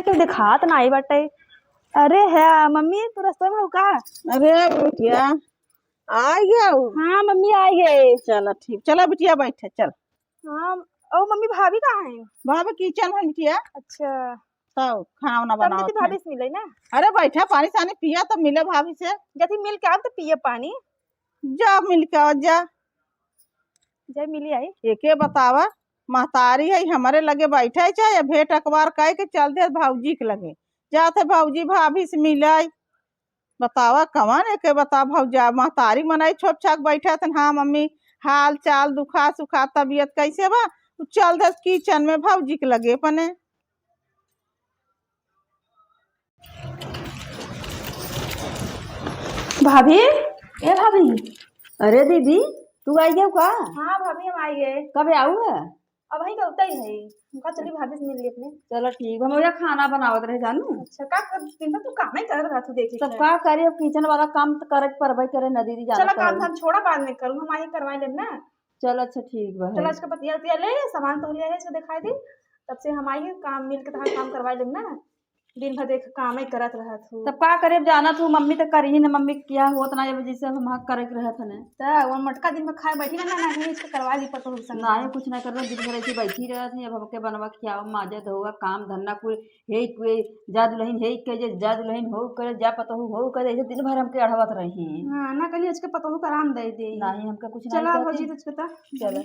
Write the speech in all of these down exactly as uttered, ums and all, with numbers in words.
के देखात नाही बाटे। अरे है मम्मी, तू रस्तवा में हो का? अरे बिटिया, आ गया हो? हाँ मम्मी, आ गए। चला ठीक, चला बिटिया बैठे, चल। हाँ, ओ मम्मी, भाभी कहाँ है? भाभी किचन में बिटिया। अच्छा। तब खाना वाना समझी बनावत थी है। भाभी से मिले ना। अरे बैठा, पानी सानी पिया तब मिले भाभी से। जब मिल के आओ तो पिए पानी। जा मिल के आओ, जा। जय मिली आई। एके बतावा, महतारी है हमरे लगे बैठे है, चाहे भेंट अखबार कह के चल दे भौजी के लगे, जात है भौजी भाभी से मिले। बतावा कवन एके बता भौजा, महतारी मनई छोप छाप बैठे हथिन, हाँ मम्मी, हाल चाल, दुखा सुखा, तबीयत कैसे बा? उ चल दे किचन में भौजी के लगे अपने। भाभी, ए भाभी। अरे दीदी, तू आई गयो का? हाँ भाभी, हम आई गए। कब आऊ है? अब वही तो उतई है। उनका चली भाभी से मिल ली अपने। चलो ठीक, हम ओइजा खाना बनावत रहे जानू। अच्छा, का कर दिन भर तू काम ही करत रहत हो, देखी तब से। का करी, अब किचन वाला काम तो करे के परबे करे ना दीदी, जाना चलो काम पड़े। धाम छोड़ा, बाद में करूँ, हम आई करवा लेब ना। चलो अच्छा ठीक बा, चलो है। आज का पतिया उतिया ले, सामान तो लिया है, इसको दिखाई दे। तब से हम आई काम मिल के तहार काम करवा लेब ना। दिन भर देख कामे करत रहत हूँ। तब का करे, अब जानत हूँ मम्मी तो करी ही ना, मम्मी के किया होत ना, अब जैसे हम हक करे के रहत हने। त वो मटका दिन भर खाए बैठी ना, ना, ना, इसको करवा ली पतोह संग। नाही, कुछ ना करबे, दिन भर ऐसे बैठी रहत है। अब हमके बनवा खियावा, माजा धोवा, काम धंधा कुल हे कुए, जा दुलहिन हे कहे, जा दुलहिन हो करे, जा पतोहू हो करे, ऐसे दिन भर हमके अढ़वत रही। हाँ, ना कहीं आज के पतोहू का आराम दे दे। नाही, हमका कुछ नाही चला कहती। भौजी, तो चला।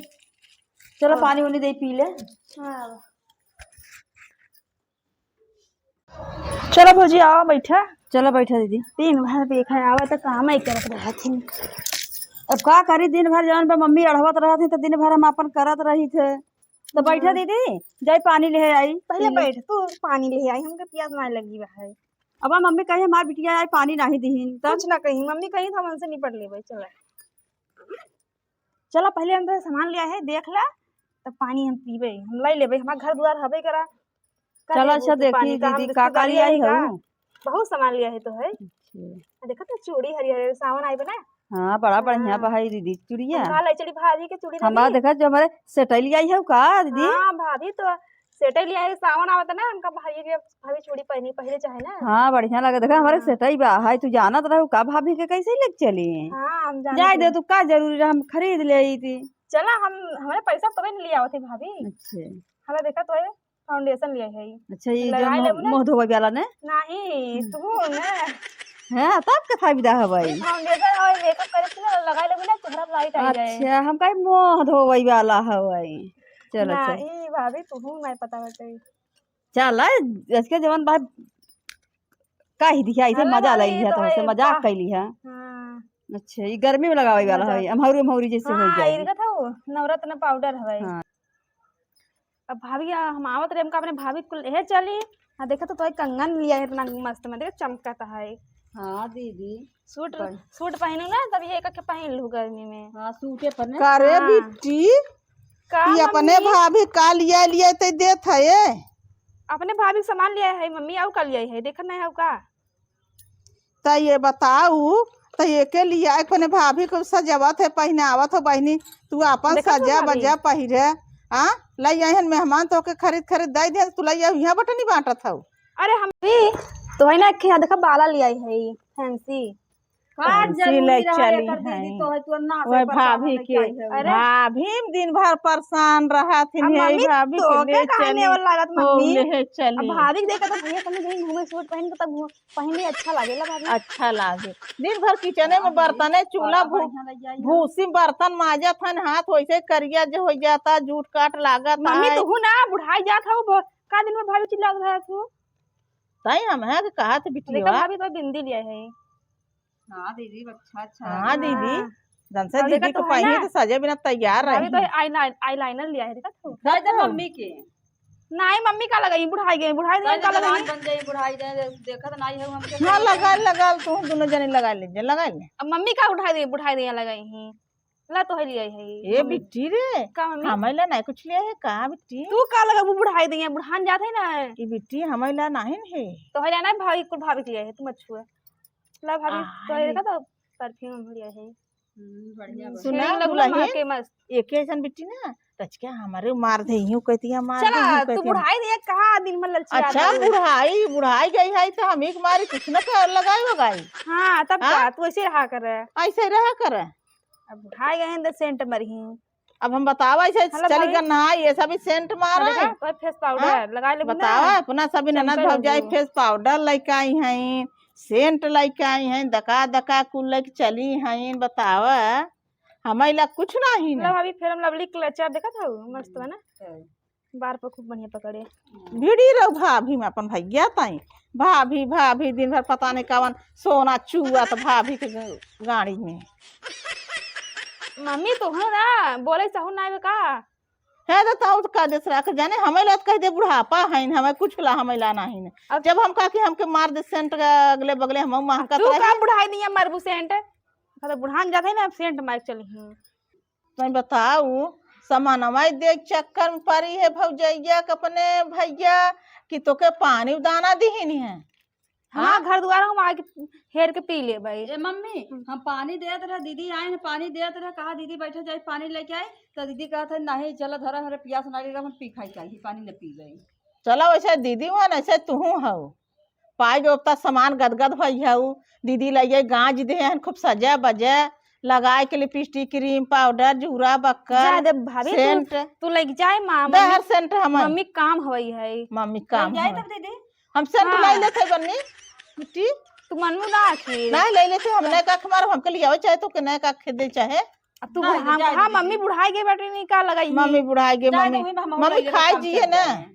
चलो और पानी उनी दे पी ले। हाँ। चलो भौजी, आवा बैठा। चलो बैठा दीदी। दिन भर देखा आवा त काम ही करत रहत ही। अब का करी, दिन भर जौन पे मम्मी अढ़वत रहत ही त दिन भर हम अपन करत रही थे। तो बैठा हम्म। दीदी, जाई पानी ले आई। पहले पी ले। बैठ, तू पानी ले आई, हमके पियास ना लगी बा है। अब मम्मी कही हमार बिटिया आई पानी नाही दीहिन, तब कुछ ना कही, मम्मी कही तो हम उनसे निपट लेबे। चला, चला पहले अंदर सामान ले आए है, देख ला, तब पानी हम पीबे, हम लाई लेबे, हमार घर दुआर हबे करा। का चला, लेबू अच्छा, तू देखी पानी का? हम दीदी, का का बिस्कुट ले आई ले आई का? हऊ? बहुत सामान ले आई है तो है। अच्छा। आ, देखा तो चूड़ी हरियर, सावन आई बना। हाँ, बड़ा बढ़िया हाँ। बा है दीदी चूड़िया। हम कहा ले चली भाभी के चूड़ी हमारा देखी। देखा जो हमारे सेटई ले आई है का दीदी? हाँ, भाभी तो सेटई ले आई, सावन आवत ना, हमका भाभी के, भाभी चूड़ी पहनी, पहले चाहे ना। हाँ, बढ़िया लगे। देखा हमारे हाँ। सेटई बा है, तू जानत रहू का भाभी के कैसे लेके चली? हाँ, हम जानत जाए दे, रही। तू का जरूरी रहा, हम खरीद ले आई थी। चला, हम, हमारे पैसा तबे न ले आवत है भाभी। अच्छा। हमारा देखा तो है, फाउंडेशन लिया है। अच्छा, ये जो लगाए मुँह, लेबू ना? मुँह धोवे वाला ने? नहीं, हम्म। तू ना। हाँ, तब कथा विदा हवाई। ये फाउंडेशन और मेकअप करे से ना लगाए लेबू ना, तोहरा लाइट आ जाए। अच्छा, हम कहीं मुँह धोवे वाला हवाई। चलो, ना, चलो। ई भाभी, तू नहीं पता बताई। चल, आज के जवन बा, का ही दिया, ऐसे हाँ, मजा भाभी, लई लिया, तो तो हमसे है, मजाक वाह। कैली है। हाँ। अच्छा, ये गर्मी में लगावे वाला मजा। है, अमहौरी, अमहौरी जैसे हो हाँ, जाए। इनका था वो, नवरत्न पाउडर हवाई। हाँ। अब भाभी, आ, हम आवत रहे, हमका अपने भाभी कुल यह चली। हाँ, देखा तो तोय कंगन लिया है इतना मस्त में, देखा चमकता है। हाँ दीदी। सूट, बन- सूट पहनू ना, तब ये एक के पहन लू गर्मी में। हाँ, सूटे पर ने। का रे हाँ। बिट्टी, का ये अपने मम्मी? भाभी का लिया, लिया ते देत है ये? अपने भाभी के सामान लिया है मम्मी, आऊ का लिया है, देखत नहीं है का? त ये बताऊ, त एके लिया अपने भाभी को सजावत है, पहनावत हो बहिनी, तू आपन देखत हो सजा भाभी? बजा पहिरे, हाँ? लई आइहन मेहमान, तोके खरीद खरीद दई दे, तू लई आऊ, इहाँ बटनी बाँटत हऊ। अरे हम भी तो है ना, कि यहाँ देखा बाला ले आई है फैंसी। का फैंसी जरूरी ले रहा चली एकर दीदी, है। तो है तू ना ओए से परेशान भाभी होने के, के आई है। अरे। भाभी दिन भर परेशान रहत हिन, अब हे मम्मी भाभी के तोके ले काहे चली, नेवल लागत हो मम्मी? ले अब चली। भाभी के देखा तो भैया कहीं घूमे सूट पहन के तब घूम पहले अच्छा लागेला भाभी। अच्छा लागे। दिन भर किचने में बर्तने, चूल्हा, भू-, भूसी बर्तन माजत हन, हाथ वैसे करिया जे हो जाता, जूठ काट लागत मम्मी, है। तू ना बुढ़ाई जात हऊ, ब-, का दिन में भाभी चिल्लात रहा तू? तई हम है कि कहत बिटिया। देखा भाभी तो बिंदी लिया है। हाँ दीदी, अच्छा, अच्छा हाँ लगा। दीदी, हाँ। जन से और दीदी देखा को तो है पहनी ना? तो सजे बिना तैयार भाभी रही। तो eyeliner, eyeliner लिया है, देखा तू? देखा तो? मम्मी के। नहीं, मम्मी का लगाई, बुढ़ाई गई, बुढ़ाई गई, का लगाई? बन जाई, बुढ़ाई जाए, देखत नहीं है हमके। हाँ, लगा, लगा, तू दोनों जने लगा लीजिए, लगा ले। अब मम्मी का उठाई दे, बुढ़ाई दे, लगाई ही। ला तो है लिया है। ए मम्मी। बिट्टी रे, का मम्मी? हमें ला नहीं कुछ लिया है, का बिट्टी? तू का लगा, वो बुढ़ाई दे, बुढ़ान जात है ना। ए बिट्टी, हमें ला नहीं है। तो है ना, भाभी, कुल भाभी के लिया है, तू मत छुआ। ला भाभी, आ, तो है अरे। देखा तो परफ्यूम लिया है। हम्म, बढ़िया, हम्म, बढ़िया। सुना, Sharing लगू ना दुल्हन, महके मस्त। एके जन बिट्टी ना, टचका हमरे मार दे, यूं कहती है, मार दे, चला, यूं तू कहती है। बुढ़ाई दे, कहाँ दिन भर ललचिया अच्छा, दे। बुढ़ाई, बुढ़ाई गई है तो हम एक मारी कुछ न कर लगाई हो गई। हाँ, तब हाँ? का, तू ऐसे रहा कर। ऐसे रहा कर। अब बुढ़ाई गए हैं तो सेंट मरही। अब हम बतावा, ऐसे मतलब चली भाभी गन, हाँ, ये सभी सेंट मारा अरे है। का, कोई फेस पाउडर हाँ? है, लगा ले बतावा, अपना सभी ननद चमका भौजाई हो। फेस पाउडर लेके आई हैं, सेंट लेके आई हैं, दका दका कुल लेके चली हैं। बतावा, हमारे ला कुछ नहीं ना। मतलब अभी फेयर लवली क्लचर देखत हऊ, मस्त बा ना? हम्म। बार पर खूब बढ़िया पकड़े। भिड़ी रहो भाभी में अपन भैया ताई। भाभी, भाभी दिन भर पता नहीं कवन सोना चुआ तो भाभी के ग-, गाड़ी में। मम्मी, तोहरो ना बोले सहू ना आवे का? है तो ताऊ तो का देस रख जाने, हमें ला तो कह दे बुढ़ापा है, हमें कुछ ला, हमें ला नहीं ना। अब जब हम कहा कि हमके मार दे सेंट का अगले बगले, हम महकत तू रहे। का बुढ़ाई दिया मरबू सेंट? मतलब बुढ़ान जाते ना, सेंट मार चली हूँ। तैं बताऊ, समानवा दे चक्कर में परी है भौजैया के अपने भैया कि तोके पानी दाना दिहिन है। हाँ, हाँ? घर दुआर हम आके हेर के पी लेबै। ए मम्मी, हम्म। हम पानी देत रहे, दीदी आए हैं, पानी देत रहे, कहा, "दीदी बैठो, जाए पानी लेके आए।" तो दीदी कहत है, "नहीं, चलो, धरो, हमरे पियास ना लगे, हम पी खाई चाहिए, पानी न पी गई।" चलो, वैसे दीदी हुआ ना, ऐसे तुहू हऊ। पाई जो उतना सामान गदगद भई हऊ, दीदी लइये गांज दे हन, खूब सजा बजा, लगाए के लिपस्टिक, क्रीम, पाउडर, जूरा, बक्कर, जा दे भाभी, तू, सेंट। तू लइके जाए माँ, दे मम्मी, हर सेंट हम मम्मी काम हवई है। मम्मी काम लइके जाए हवई। तब दीदी। हम सेंट हाँ। लाई लेते बन्नी, बिट्टी। तू मनू ना आखिर। नहीं लाई लेते, हम नहीं का मारब, हमके लियावे चाहे तो के नहीं का खेदे चाहे। अब तू नहीं, हम, जाए हाँ, दीदी। मम्मी बुढ़ाई गई बाटे, नहीं का लगाई मम्मी है? बुढ़ाई गई, जाए मम्मी, दो, वही में हम मम्मी लइले खाई काम जिए चल ना। जाए।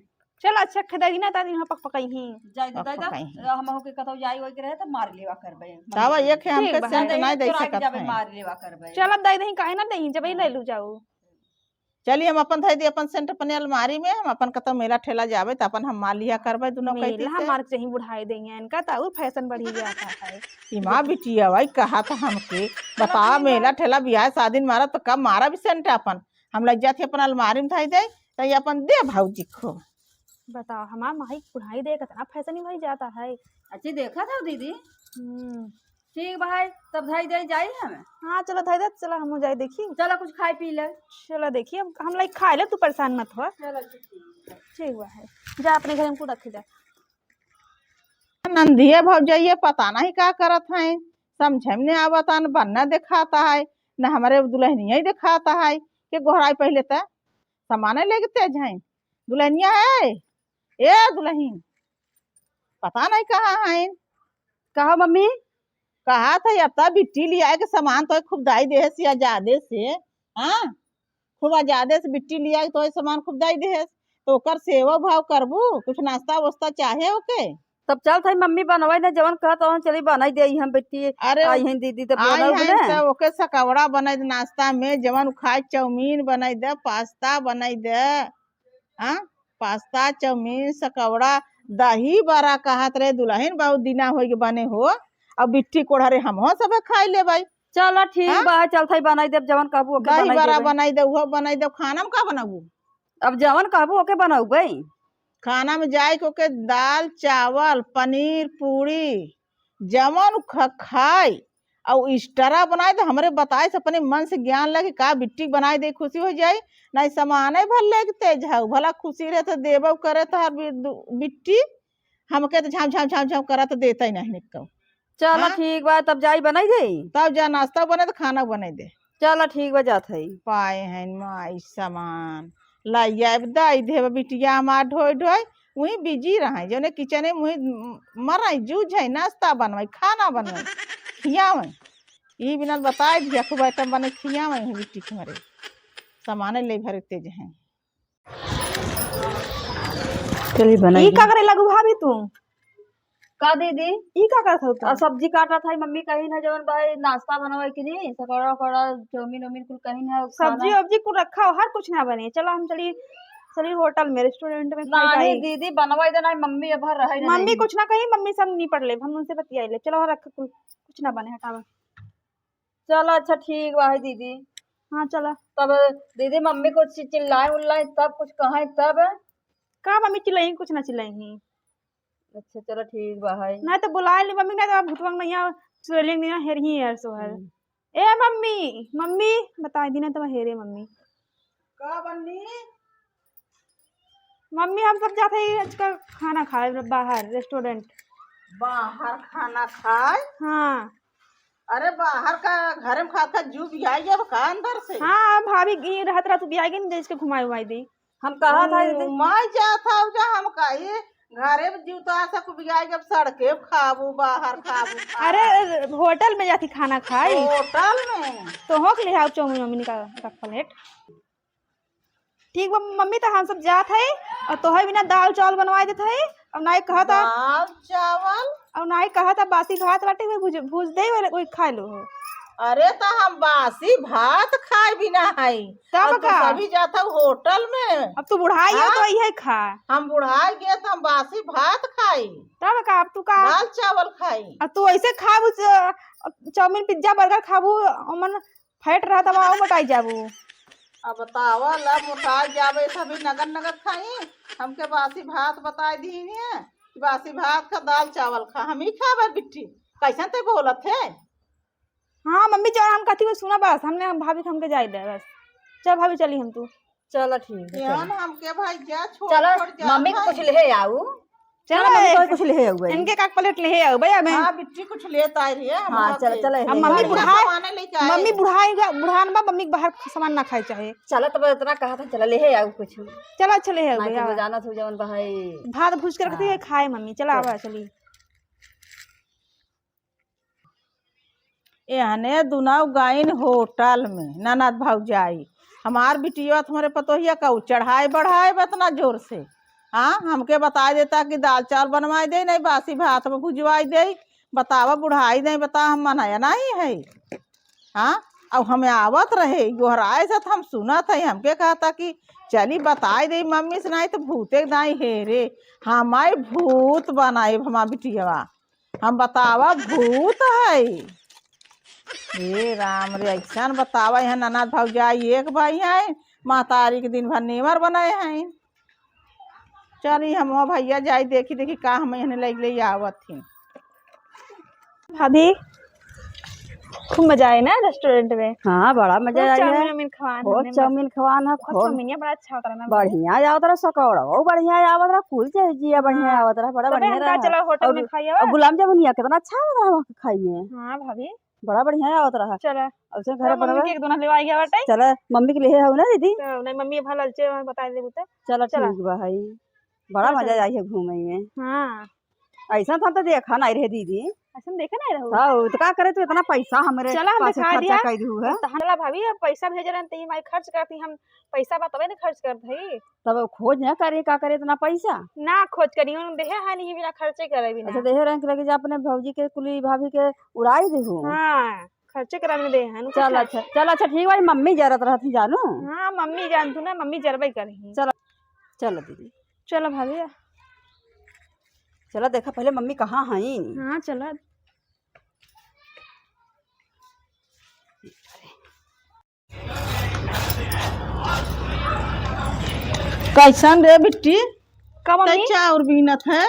चल, अच्छा, खेदाई ना, तारी यहाँ पक पकाई ही। जाए दे, पक जाए दे। पकाई ही। हम हो के कतौ जाई, वही के रहे, तो मार लेवा करबे। जावा, एक है, ठीक हमके बा, सेंट है। नहीं दे चुरा के सकत जाबे, हैं। मार लेवा करबे। चल, अब दे दही, काहे ना दही, जब ही हाँ। ले लू जाऊ। चलिए, हम अपन धई दी, अपन सेंट अपने अलमारी में, हम अपन कतौ मेला ठेला जाबे, तो अपन हम मार लिया करबे, दोनों मेला कहती से। हमार के चाही बुढ़ाई देंगे, इनका तो और फैशन बढ़ी जाता है। ई माँ बिटिया, भाई, कहा था हमके, चलो, बतावा, ठीक बा। मेला ठेला, बियाह शादी में मारा, तो कब मारा भी सेंट अपन? हम लग जाती अपन अलमारी में धई दे, तो ये अपन दे भौजी को। बताओ, हमार माई बुढ़ाई दे, कितना फैशन ही भाई जाता है। अच्छी देखा था दीदी। हम्म। ठीक भाई, तब धई दे जाई हम। हाँ, चलो धई दे, चलो हमहू जाई देखी। चलो कुछ खाई पी ले। चलो देखी, हम, हम लाइक खाई ले, तू परेशान मत हो। चलो अच्छा, ठीक है। ठीक बा है, जा अपने घर में कुछ रखी जा। नंदिया भौजइया पता नहीं का करत हैं, समझे में नहीं आवत है, न बन्ना देखाता है, न हमरे दुल्हनिया ही देखाता है, के गोहराई पहले त सामाने लेके तेज हैं। दुल्हनिया है, ए दुल्हन, पता नहीं कहाँ हैं। कहा मम्मी? कहा था, अब तक बिट्टी लिया के सामान तो खूब दाई देहे से, ज्यादा से, हाँ, खूब ज्यादा से बिट्टी लिया के तो सामान खूब दाई देहे, तो ओकर सेवा भाव करबू, कुछ नाश्ता वास्ता चाहे ओके? तब चल थाई मम्मी बनवाई ना, जवन कहत तवन चली बनाई दे हम बिट्टी। अरे, आई हैं दीदी, तो आई बनाऊ हैं ना। तो ओके सकौड़ा बनाई दे नाश्ता में, जवन खाए चाउमीन बनाई दे, पास्ता बनाई दे, हाँ, पास्ता, चाउमीन, सकौड़ा, दही बड़ा कहत रहे दुल्हन, बहुत दिना होइ के बने हो, अब बिट्टी कोढ़ा रे हमहू सब खाई लेबै। चलो ठीक हाँ? बा, चल थाई बनाई देब, जवन कहबू ओके दही बनाई बड़ा देबै। बनाई दे, उहो बनाई दे, खाना में का बनाबू? अब जवन कहबू ओके बनौबै। खाना में जाए के ओके दाल, चावल, पनीर, पूरी, जवन उ ख-, खाई, अउ extra बनाए दे, हमरे बताए से अपने मन से ज्ञान लगे, का बिट्टी बनाए दे, खुशी हो जाई, नहीं सामाने भर लेके तेज हऊ, भला खुशी रहे तो देबो करे तो हर बि-, दु-, बिट्टी, हमके तो झाम, झाम, झाम, झाम करत देते ही नहीं निको। चलो हाँ? ठीक बा, तब जाई बनाई दे। तब जा नाश्ता बने तो खाना बने दे। चलो ठीक बा, जात है। पाए हैं माई सामान, लाई आइब दाई देब बिटिया हमार ढोई ढोई, वहीं busy रहे, जौने kitchen में वहीं मराई, जूझे, नाश्ता बनवाई, खाना बनवाई, खियावे। ई बिना बताए दिया, खूब item बने खियावे, वहीं बिट्टी के मारे। सामाने ले भरे तेज हैं। चली बनाई ई का दे। करे लगू भाभी तू? का दीदी? ई का करत हऊ तू? आ, सब्जी काटत है, मम्मी कहीं ना जवन भाई नाश्ता बनवाई के लिए, सकौड़ा, उकौड़ा, चाउमीन, उमीन कुल कहीं ना खाना। सब्जी, उब्जी कुल रखा हो, हर कुछ ना बने। चलो हम चली, चली होटल में, restaurant में खाई नहीं जाई। दीदी, बनवाई दे ना, मम्मी अब रहे ना मम्मी देही। कुछ ना कही, मम्मी सब निपट ले, हम उनसे बतियाई ले। चलो रख कुल, कुछ ना बने, हटावा। चलो अच्छा ठीक बा है दीदी। हाँ चला। तब दीदी मम्मी कुछ चिल्लाए उल्लाए तब कुछ कहे तब? का मम्मी चिल्लाई, कुछ ना चिल्लाई। अच्छा चलो ठीक बा है। ना तो बुलाए ले मम्मी, ना तो भूतवा मैया सोलिंग दिना हेर ही यार सोहर। हम्म। ए मम्मी, मम्मी बताए दी ना तो हेरे मम्मी। का बन्नी? मम्मी, हम सब जात हई आजकल खाना खाए बाहर रेस्टोरेंट। बाहर खाना खाए? हाँ। अरे, बाहर का घरे में खात खात जीव बियाई गया का अंदर से? हाँ, भाभी, ई रहत रहत बियाई गई न, जैसे घुमाई उमाई दी। हम कहा था दीदी। घुमाई जात हौ जा, हम कही घरे में जीव तो ऐसा कुबियाई, जब सड़के पे खाबू, बाहर खाबू, खाना। अरे, होटल में जाके खाना खाई। होटल में? तो होक ले आओ चाउमीन वाउमीन का, का प्लेट। ठीक बा मम्मी, तो हम सब जात हई और तोहरे बिना दाल चावल बनवाई देत हई। और नाई कहत ह दाल चावल? और नाई कहत ह बासी भात बाटे, वही भूज, भूज दे, वही, वही खा लो हो। अरे, तो हम बासी भात खाए बिना हई। तब और तू का? सभी जात हौ होटल में। अब तू बुढ़ाई है हाँ? तो यही खा। हम बुढ़ाई गए तो हम बासी भात खाई। तब का? अब तू का? दाल चावल खाई। अब तू ऐसे खाबू, च-, चाउमीन, पिज्जा, बर्गर खाबू, ओमन फैट रहत बा, मोटाई जाबू। अब बतावा ला, मोटाई जाबे, सभी नगद नगद खाई। हमके बासी भात बताई दीन है कि बासी भात खा, दाल चावल खा, हम ही खाबे बिट्टी। कैसन ते बोलत है? हाँ मम्मी, जो हम कहती वो सुना बस, हमने, हम भाभी के हमके जाए दे बस। चल भाभी, चली हम तू। चलो ठीक है, चलो। हमके भाई जा, छोड़, चलो, छोड़ जा मम्मी को भाई। कुछ ले आऊ। चलो, चलो, मम्मी ए, को कुछ ले आऊ भाई। इनके का प्लेट ले आऊ भैया मैं। हाँ, बिट्टी कुछ लेत आई रही है, हम हाँ, चलो, चलो, अब ले मम्मी आऊ। बुढ़ाए, सामान लेके आए। मम्मी बुढ़ाए गा-, बुढ़ान बा, मम्मी के बाहर के सामान ना खाए चाहे। चलो, तब इतना कहा था, चलो, ले आऊ कुछ। चलो, अच्छा, ले आऊ ना, भैया। तो जाना था जवन भाई। भात भूज के रखती है, हाँ। खाए मम्मी। चलो, चलो। आवा, चली। एहने दुनौ गइन होटल में, ननद भौजाई। हमार बिटिया त हमरे पतोहिया का उ चढ़ाए बढ़ाए बा एतना जोर से। हाँ, हमके बताए देता कि दाल चावल बनवाए दे, नहीं बासी भात में भुजवाए दे। बतावा बुढ़ाई नहीं, बता हम मनाया नहीं है। हाँ, अब हमें आवत रहे, गोहराए से त हम सुनत है, हमके कहता कि चली बताए दे मम्मी से, नहीं तो भूते नहीं है रे, हमारे भूत बनाए हमार बिटिया। हम बतावा भूत है। हे राम रे, ऐसन बतावा, यहाँ ननद भौजाई एक भाई हैं, महतारी के दिन भर नेवर बनाए हैं। चली हम वहाँ भैया जाई, देखी देखी का हम यहाँ ले, ले आवत ही। भाभी, खूब मजा आए ना रेस्टोरेंट में? हाँ, बड़ा मजा खूब आया है। चाउमीन वाउमीन खवान खूब हमने, चाउमीन खवान है, और खूब चाउमीनिया बड़ा अच्छा होता रहा ना भाभी? बढ़िया आवत रहा, सकौड़ा वो बढ़िया आवत रहा, कुल चीज जिया बढ़िया हाँ। आवत रहा, बड़ा तबे बढ़िया हम कहा रहा। चला होटल और, में खाई आवा। और गुलाब जामुनिया कितना अच्छा आवत रहा वहाँ के खाई में। हाँ भाभी। बड़ा बढ़िया आवत रहा। चला। अब से घर चला, मम्मी बनवा। के एक दोना लेवा आ गया बाटे। चला, मम्मी के लिए हो ना दीदी? तो नहीं, मम्मी भला ललचे में बता देबू तो। चला, चला। ठीक बा भाई। बड़ा चला, मजा चला। आई है घूमे में। हाँ। ऐसा था तो देखा नहीं रहे दीदी। ऐसा देखे नहीं रहू? हाँ, तो का करे तू इतना पैसा हमरे चला, हम पास दिखा खर्चा दिया। कर दू है। तो हम चला भाभी, अब पैसा भेज रहे हैं तो ई माई खर्च करती, हम पैसा बा तबे न खर्च करत हई। तब खोज न करे, का करे इतना पैसा? ना खोज करी, उन देहे है नहीं बिना खर्चे करे बिना। अच्छा, देहे रहे कि लगे जा अपने भौजी के कुली भाभी के उड़ाई देहू। हाँ, खर्चे करे में देहे है, चल अच्छा, चल अच्छा, ठीक भाई, मम्मी जरत रहती जानू। हाँ, मम्मी जानतू ना, मम्मी जरबे करही। चल, चल दीदी। चलो भाभी। चला देखा पहले मम्मी कहाँ हईन। हाँ, चला। कैसन रे बिट्टी? का मम्मी? तै चाउर बीनत है?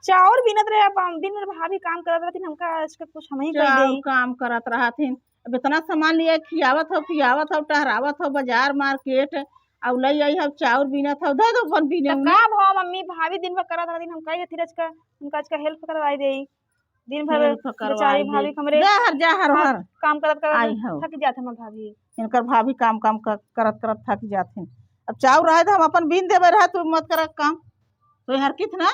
चाउर बीनत रहे, अब हम दिन भर भाभी काम करत रहती, हमका आज के कुछ हम ही कर चाउर देई। काम करत रहथिन, अब इतना सामान लिए खियावत हो, पियावत हो, टहरावत हो, बाजार मार्केट, अउ लई आई हो, चाउर बीनत हो, दे दो अपन बीने त उन्हें। का भवा मम्मी, भाभी दिन भर करत रहती, हम कही धीरज का, उनका आज का हेल्प करवाई देई। दिन भर हेल्प करवाई बेचारी दे। भाभी हमरे जा हर, जा हर, हाथ हर। काम करत करत आई हो। थक जात हमार भाभी। इनकर भाभी काम, काम कर, करत करत थक जात हैं। अब चाउर रहे तो हम अपन बीन देवे रहे, तू मत कर काम। तो हर कित ना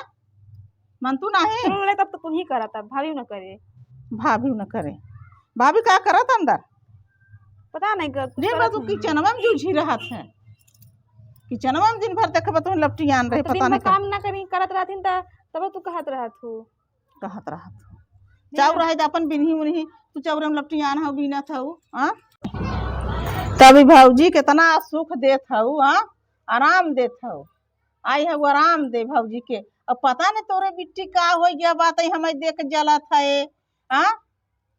मन तू नाही। सुन ले तब तो तू ही करा, तब भाभी न करे। भाभी न करे। भाभी का करत अंदर? पता नहीं क-, कुछ दिन भर करत तू नहीं। किचनवा में जूझी रहत है। किचनवा में दिन भर देखबे तो लपटियान रहे, तो पता दिन भर नहीं का। काम ना करी, करत रहती त तब तू कहत रहत हो। कहत रहत हो। चाउर रहे त अपन बिनही उनही, तू चाउर में लपटियान हो, बीनत हो, हाँ? तभी भौजी कितना सुख देत हो, हाँ? आराम देत हो। आई हो आराम दे भौजी के। अब पता नहीं तोरे बिट्टी का हो गया बात है, हमें देख जलत है, हाँ?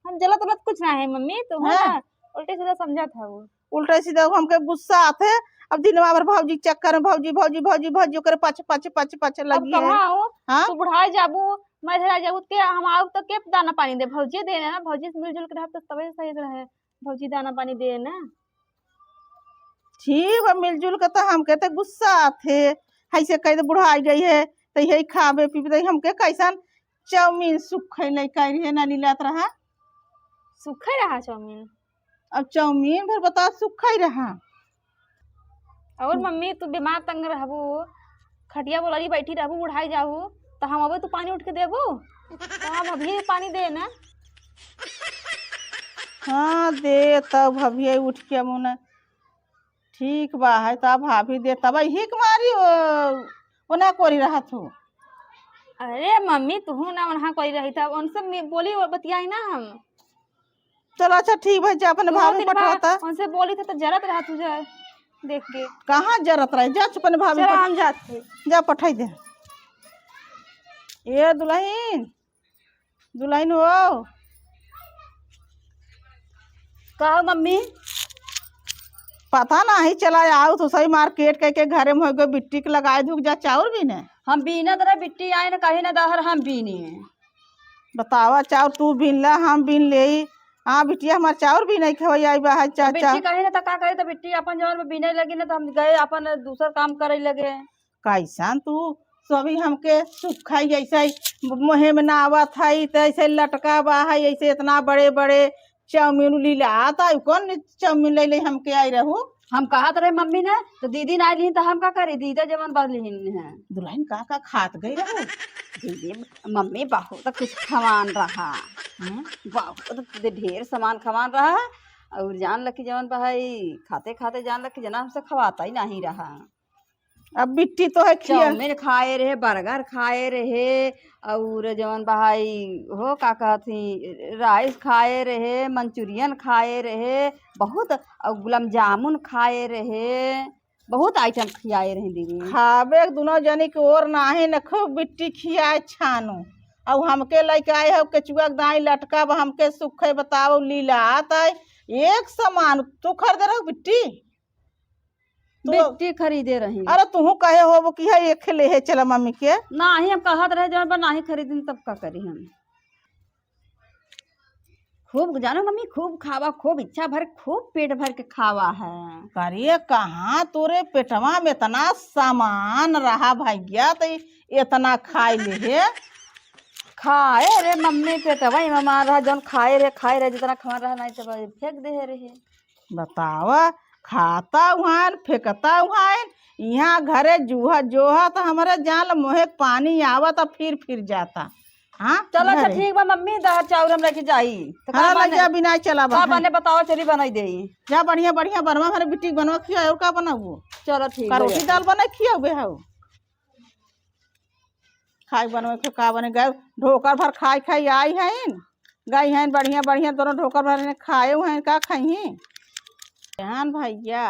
हम जलत उलत कुछ ना है मम्मी, तू है हाँ। ना उल्टे सीधा समझत हऊ। उल्टे सीधा हमके गुस्सा आथे। अब दिनवा भर भौजी के चक्कर में भौजी, भौजी, भौजी, भौजी ओकरे पाछे, पाछे, पाछे, पाछे अब लगी है। कहाँ हो? हाँ? तू बुढ़ाई जाबू, मैं धरा जाबू, के हम आऊ तो के दाना पानी दे? भौजी दे ना, भौजी से मिलजुल के रहब तो तबे सही से रहे। भौजी दाना पानी दे ना। ठीक बा, मिलजुल के तो हमके तो गुस्सा आथे, ऐसे कह दे बुढ़ाई गई है, तो यही खाबे पीबे, तो हमके कैसन चाउमीन सुखै लइका रहे ना लीलात रहा। सुखै रहा चाउमीन? अब चाउमीन भर बता सुखै रहा। और मम्मी, तू बीमार तंग रहबू, खटिया बोलरी बैठी रहबू, बुढ़ाई जाहू, तो हम अबे तू पानी उठ के देबू? तो हम अभी पानी दे ना। हाँ, दे तब अभी उठ के मुने। ठीक बा, है तो भाभी दे तब हिक मारी ओ, ओना कोरी रहत हो। अरे मम्मी, तू ना ओनहा कोरी रही था, उनसे मी-, बोली वो बतियाई ना हम। चलो अच्छा ठीक भाई, जा अपने दो भाभी दिन पठवा बाद ता। उनसे बोली था तो जरत रहा तुझे देख के। कहाँ जरत रहे? जा अपने भाभी चलो पठ-, हम जाते। जा पठाई दे। ए दुलहिन, दुलहिन हो। का हो मम्मी? पता नाही चला, आउ तो सही मार्केट कह के घरे में हो गए, बिट्टी के लगाए धुक जा चाउर बीने। हम बीनत रहे, बिट्टी आए न कहे न दहर हम बीने। बतावा, चाउर तू बीन ला, हम बीन लेई। हाँ, बिटिया हमार चाउर बीने खवई आई बा, है तो चाचा। बिट्टी कहे ना, तो का करे, तो बिट्टी अपन जवन में बीने लगी ना, तो हम गए अपन दूसर काम करे लगे। कैसन तू सभी हमके सुखाई ऐसे ही मुँहे में ना आवत है, तो ऐसे लटका बा है, ऐसे इतना बड़े बड़े चाउमीन लीला आता है, कौन चाउमीन ले ले हमके आई रहू? हम कहत रहे मम्मी ने, तो दीदी ना लिहिन, तो हम का करी? दीदी जवन बा लिहिन है। दुलहिन का का खात गई रहू? दीदी, मम्मी बहुत कुछ खवान रहा। हम्म? बहुत ढेर सामान खवान रहा। और जान ल कि जवन बा है, खाते खाते जान ल कि जना हमसे खवाता ही नहीं रहा। अब बिट्टी तो है खिया। चाउमीन खाए रहे, बर्गर खाए रहे, और जवन बा है, हो का कहत ही, राइस खाए रहे, मंचूरियन खाए रहे, बहुत, और गुलाब जामुन खाए रहे, बहुत आइटम खियाए रहे दीदी। खाबे के दुनो जनी के ओर नाहीं न, खूब बिट्टी खियाए छानो। अउ हमके लइके आए हो केचुआ के दाई लटका बा, हमके सुखे बताओ लीला आता है। एक समान तू खरीदे रहो बिट्टी? तू बिट्टी खरीदे रही। अरे तुहू कहे होबो कि है एक लेहे चला मम्मी के। नाही, हम कहत रहे जौन पर नाही खरीदिन, तब का करी हम? खूब जानो मम्मी, खूब खावा, खूब इच्छा भर, खूब पेट भर के खावा है। अरे कहाँ तोरे पेटवा में इतना सामान रहा भैया, तो इतना खाए लेहे? खाए रे मम्मी, पेटवा ही में रहा, जौन खाए रे, खाए रे, जितना खवा रहा, नहीं तो फेंक दे रहे। बतावा, खाता उहान, फेंकता उहान, इहाँ घरे जूहा जोहा त हमरे जान ल मोहे क पानी आवत आ फिर फिर जाता। हाँ, चलो अच्छा घरे। ठीक बा मम्मी, दाल चाउर हम लेके जाई। तो का हाँ, बने? लइया बिनाई चला बा, का हाँ। बने बतावा, चली बनाई देई। जा बढ़िया बढ़िया बनवा, हमरे बिट्टी क बनवा खिया, और का बनाबू? चलो ठीक का बा, रोटी जाते। दाल बना खियाबे हऊ? खाई बनवे के का बने, गए ढोकर भर खाई खाई आई हईन, गई हईन बढ़िया बढ़िया दोनों ढोकर भर ने खाए हुए हैं, का खाई ही? ध्यान भैया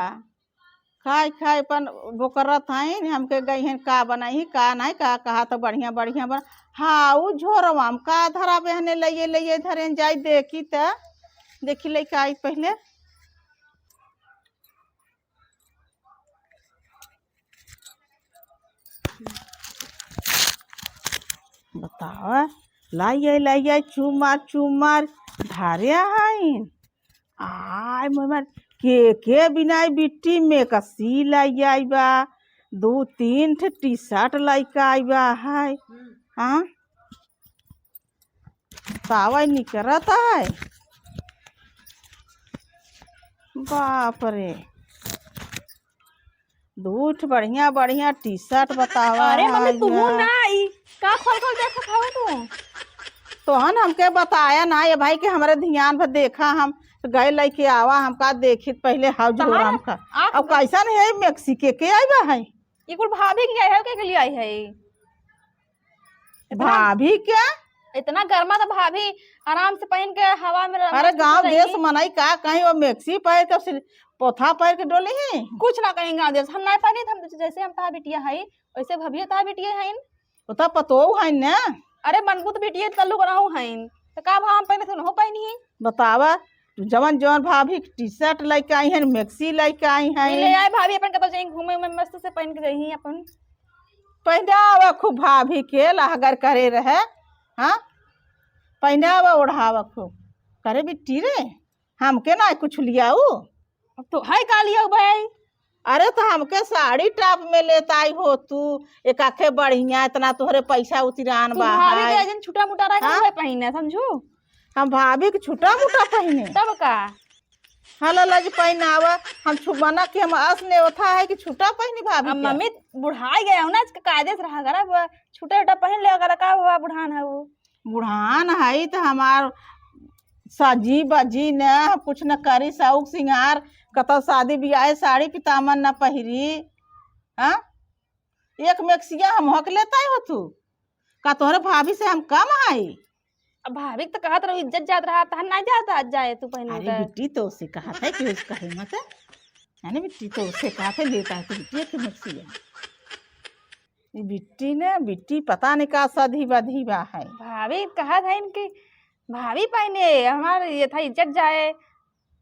खाई खाई अपन बोकरत हईन, हमके गई हैं का बनाई ही, का नाई, का कहा तो बढ़िया बढ़िया बन। हाँ, उ झोरवा में का धरा बहने लइए लइए धरेन जाई, देखी त, देखी लइके आई पहले। बतावा, लाई आई, लाई आई, चुमार, चुमार, धारे आइन। आय, मोर मार, के, के बिनाई बिट्टी में कसी लाई आई बा, दू, तीन ठे टी-शर्ट लइका आई बा, हाय। हाँ? तावा निकरत है। बाप रे, दू ठे बढ़िया बढ़िया टी-शर्ट बतावा अरे मम्मी, है तुहू ना। ना आई, का खोल खोल देखत हव तू? तोहन हमके बताया ना ये भाई कि हमरे ध्यान पर देखा, हम गए लइके आवा, हमका देखित पहले हाउ कहाँ झोरम ना? का। आप अब कैसन है मैक्सी के, के आई बा है? ये कुल भाभी के लिए आई है, के, के लिए आई है? इतना भाभी क्या? इतना गर्मा तो भाभी आराम से पहन के हवा में रह-, अरे मस्त गाँव रही। देश मनई का कहीं वो मैक्सी पहन के सिल-, पोथा पहन के डोली ही? कुछ ना कहीं गाँव देश, हम ना पहनी, हम जैसे हम तहा बिटिया हई, वैसे भभियो तहा बिटिया हईन। वो तो पतोहू हईन ना। अरे बनबू तो बिटिया तल्लू बनाऊ हईन, तो का भाव हम पहने थे, उनहु पहनी ही। बतावा, जवन जवन भाभी टी-शर्ट लइके आई हईन, मैक्सी लइके आई हईन। ले आए भाभी अपन कतो जाई घूमे में, मस्त से पहन के जाई अपन। पहनावा खूब भाभी के लहगर करे रहे, हाँ, पहनावा ओढ़ावा खूब। करे बिट्टी रे, हमके ना कुछ लियाऊ। अब तो है का लियाऊ भाई, अरे, तो हमके साड़ी top में लेत आई हो तू, एक आखे बढ़िया, इतना तोहरे पैसा उतिरान तू बा भाभी के है। ऐसन छोटा मोटा रह के हाँ? उहे पहिने, समझू? हम भाभी के छोटा मोटा पहिने? तब का? हाँ, लाला जी, पहिनावा, हम छु-, मना कि हम अस नेवथा है कि छोटा पहिनी भाभी अब के? मम्मी बुढ़ाई गया हो ना, आज कायदे से रहा करा, वो छोटा छोटा पहिन ले करा, का हुआ, बुढ़ान है वो। बुढ़ान है तो हमार सजी बजी न, कुछ न करी, शौक सिंगार, कतौ शादी बियाह साड़ी पितामन न पहिरी। हाँ, एक मेक्सिया हम हक लेता हो तू, का तोहरे भाभी से हम कम आई? अब भाभी के तो कहत रहो इज्जत जात रहा, तहन नहीं जात, आज जाए तू पहनू अरे तो। बिट्टी तो से कहत है कि उस कहे मत। अरे बिट्टी तो से कहत है, लेता है तो बिट्टी एक मेक्सिया। ई बिट्टी ने, बिट्टी पता नहीं का सधी बधी बा है। भाभी कहत है इनकी, भाभी पहने, हमार ये था इज्जत जाए,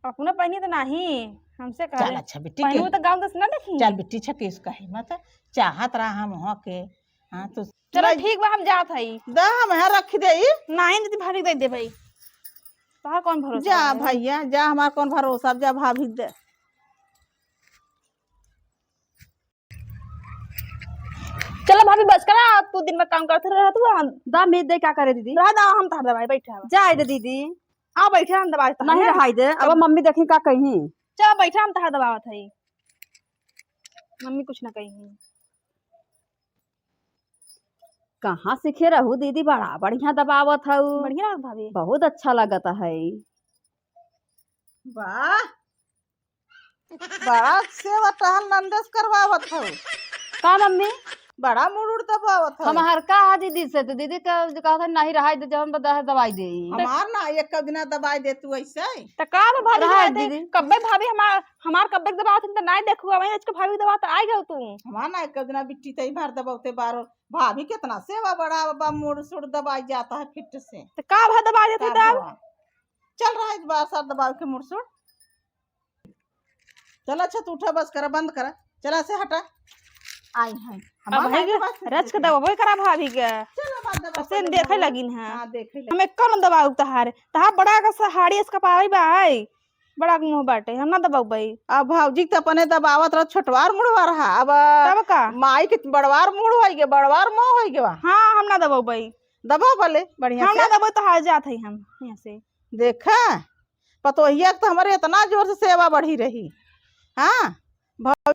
अपना पहनी तो नहीं, हमसे चल कहले। अच्छा बिट्टी पहनू के तो गाँव दस ना देखी। चल बिट्टी छके इसका हिम्मत, चाहत रहा हम हो के। हाँ तो चलो भाई ठीक बा, हम जात हई। दा हम यहाँ रख दे ई। नहीं दीदी, भाभी दे दे भाई। तोहार कौन भरोसा जा है? भैया जा, हमार कौन भरोसा, अब जा भाभी दे। चलो भाभी, बस करा, तू दिन में काम करते रह तू, हम दा, मैं दे का करे दीदी? रह दा, हम तहार दवाई, बैठा बा। जाए दे दीदी। आ बैठे, हम दवाई तहार नहीं ना। रहाई दे, अब अब मम्मी देखी का कही। चलो बैठा, हम तहार दबावत हई। मम्मी कुछ ना कही। कहाँ सीखे रहू दीदी, बड़ा बढ़िया दबावत हऊ। बढ़िया लागत भाभी। बहुत अच्छा लगत है। वाह, बड़ा सेवा टहल नंदस करवावत हऊ। का मम्मी? बड़ा मूड़ उड़ दबावत हऊ। हम हर का हा दीदी से, तो दीदी का जो कहत है, "नहीं रहाई दे, जवन बा दवाई दे।" हमार ना एक दिना दवाई दे तू ऐसे। त का बा भाभी रहाई दवाई दे? दीदी। कब्बे भाभी हमार, हमार कब्बे के दबावत हन, त नहीं देखू, वही आज के भाभी दबावत आई गयो तू। हमार ना एक दिना बिट्टी तई भर दबावते बारो। भाभी कितना सेवा बड़ा बा, मूड़ सुड़ दबाई जाता है फिट से। त का भा दबाई देती का तब? भा? चल रहा है इस बार सर दबाव के मूड़ सुड़। चल अच्छा, तू उठा, बस करा, बंद करा, चला से हटा। आई है अब हमार भाई भाई के के बात रच के दबावबे करा भाभी के। चलो बात दबा, तब से पहले देखे दबा। लगिन है। हाँ, देखे लगिन। हमें कम दबाऊ तहार, तहार बड़ा का साड़ी इसका पावई बा है, बड़ा के मुंह बाटे, हम ना दबाऊ भाई। अब भौजी के तो अपने दबावत रह, छोटवार मुड़वा रहा, अब तब का? माई के बड़वार मुड़ होई गे, बड़वार मुंह होई गे बा। हाँ, हम ना दबाऊ भाई। दबाओ भले बढ़िया हम से। ना दबाऊ, तहार जात है हम यहाँ से। देखा, पतोहिया के तो हमारे इतना जोर से सेवा बढ़ी रही। हाँ, भौ-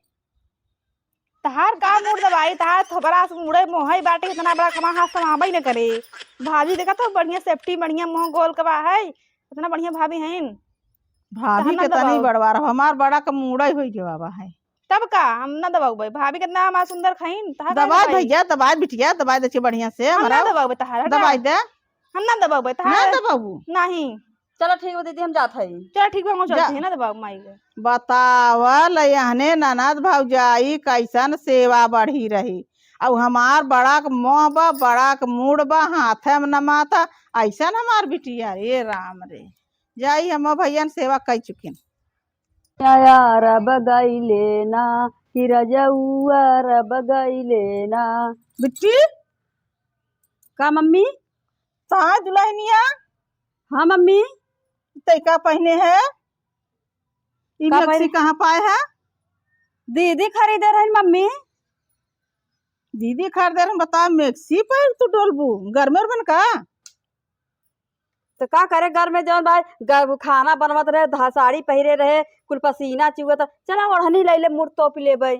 तहार का मूड़ दबाई, तहार थोबरा से मुड़े मोहई बाटे, इतना बड़ा कमा हाथ समाबई न करे। भाभी देखा तो बढ़िया safety, बढ़िया मुंह गोल के बा है, इतना बढ़िया भाभी हईन। भाभी तहार ना के तनी दबाऊ। बड़वार, हमार बड़ा के मुड़े होई गवा बा है। तब का, हम ना दबाऊ भाई, भाभी कितना हमार सुंदर खईन, तहार का दबाई दबाई? भैया, दबाई बिटिया, दबाई दे बढ़िया से, हम ना हमारा दबाऊ भाई, तहार हटा। दबाई दे। हम ना दबाऊ भाई, ना तहार दबाऊ। नहीं। चलो ठीक बा दीदी, हम जात हई। चलो ठीक बा, हम जा। चलते हैं ना, दबाओ माई के। बतावल, यहने ननद भौजाई कैसन सेवा बढ़ी रही। अउ हमार बड़ा के मोह बा, बड़ा के मूड़ बा, हाथे में नमाता, ऐसन हमार बिटिया, रे राम रे। जाई हम भैया न सेवा कई चुकिन। यार अब गईले ना, कि रजउआ अब गईले ना। बिट्टी, का मम्मी? कहाँ दुल्हनिया? हाँ मम्मी। तै का पहिने है? ई का मैक्सी पहिने? कहाँ पाए है? दीदी खरीदे रहन मम्मी। दीदी खरीदे रहन, बता मैक्सी पहिर तू डोलबू? गर्मे उर्मे न का? तो का करे, घर में जौन भाई ग-, खाना बनवत रहे, धा-, साड़ी पहिरे रहे, कुल पसीना चुअत, चला ओढ़नी लैले, मुड़ तोप लेबै।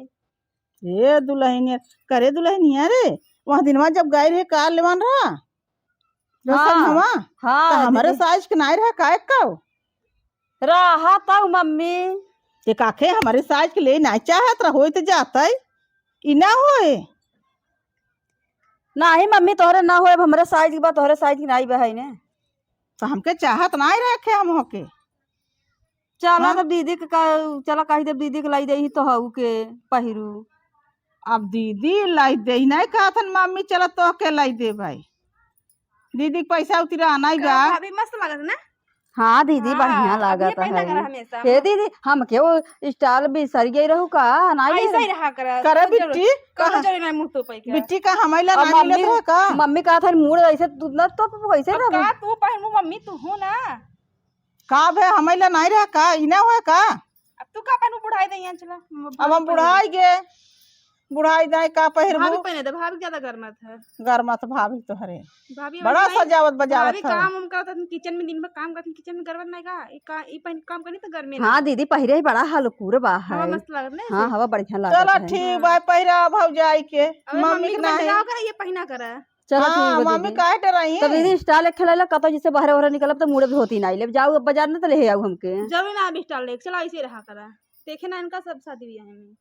ए दुल्हनिया, करे दुल्हनिया रे, वह दिनवा जब गए रहे कार लेवान रहा, हाँ, रसम हवा, हाँ, तो हमरे दीदी। साइज के नाई रहा, काहे का? रहा तउ मम्मी। ते काखे हमरे साइज के ले नाई चाहत रहो, तो जातै, ई ना होए। नाही मम्मी, तोहरे ना होए, अब हमरे साइज के बा, तोहरे साइज के नाई बा है ने। तो हमके चाहत नाई रखे हम होके। चला हाँ? तब दीदी के का, चला कही देब दीदी के लाई देही तो हऊ के पहिरू। अब दीदी लाई देही, नहीं कहत हन मम्मी, चला तोहके लाई दे भाई। दीदी के पैसा उतरा नहीं का बा। भाभी मस्त लागत ना? हाँ दीदी, हाँ, बढ़िया अब ये लागत पहन है। लगा रहा हमेशा। हे दीदी, हमके वो style बिसर गई रहू का? नहीं ऐसा ही रहा। रहा कर। करे कोनो जरूरत, बिट्टी, कोनो कहाँ? जरूरत नहीं मुंह तोपे के। बिट्टी का हमैला अब ना मिलत मम्मी, रहा का? मम्मी कहत है, "मूड़ ऐसे तू ना तोप, वैसे अब रहबू।" का तू पहनबू मम्मी, तू हो ना। का भे, हमैला नहीं रहा का? ई ना होए का? अब तू का पहनू, बुढ़ाई दे यहाँ, चला। अब हम बुढ़ाई गे, बुढ़ाई दाई का पहिरबू? भाभी पहने दे, भाभी ज्यादा गरमात है। गरमात भाभी तोहरे। भाभी बड़ा सजावत बजावत है। काम उम करत हन, किचन में दिन भर काम करत हन, किचन में गरमात नहीं का? ई का, ई पहन काम करी तो गर्मी हाँ ना। दीदी, पहिरे ही बड़ा हलकूर बा हवा है। मस्त लागत ना हाँ, ऐसे। हवा बढ़िया लागत चला है। ठीक बा, पहिरा भौजाई के। अबे मम्मी मम्मी के के ना पहन है। जाओ करा, ये पहना करा। चलो हाँ, ठीक बा मम्मी दीदी। काहे डराई तब है? दीदी style एक खेला ला, कतो जैसे बहरे ओहरे निकलब तो मुड़े धोती ना ले जाओ, अब बाजार में तो ले आओ हमके। जरूरी ना अब style एक, चला ऐसे रहा करा। देखे ना इनका सब शादी ब्याह में।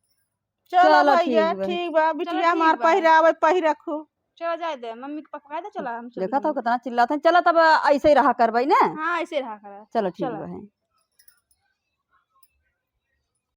चलो चलो भैया, ठीक बा। ठीक बा, चलो बिटिया ठीक हमार बा। पहिरावे, पहिरखू। चलो जाए दे, मम्मी के पकड़ा दे, चला हम चली देखा था गई। कितना चिल्लात हैं। चला तब ऐसे ही रहा करबई ना। हाँ, ऐसे रहा करा। चलो ठीक चलो। बा है।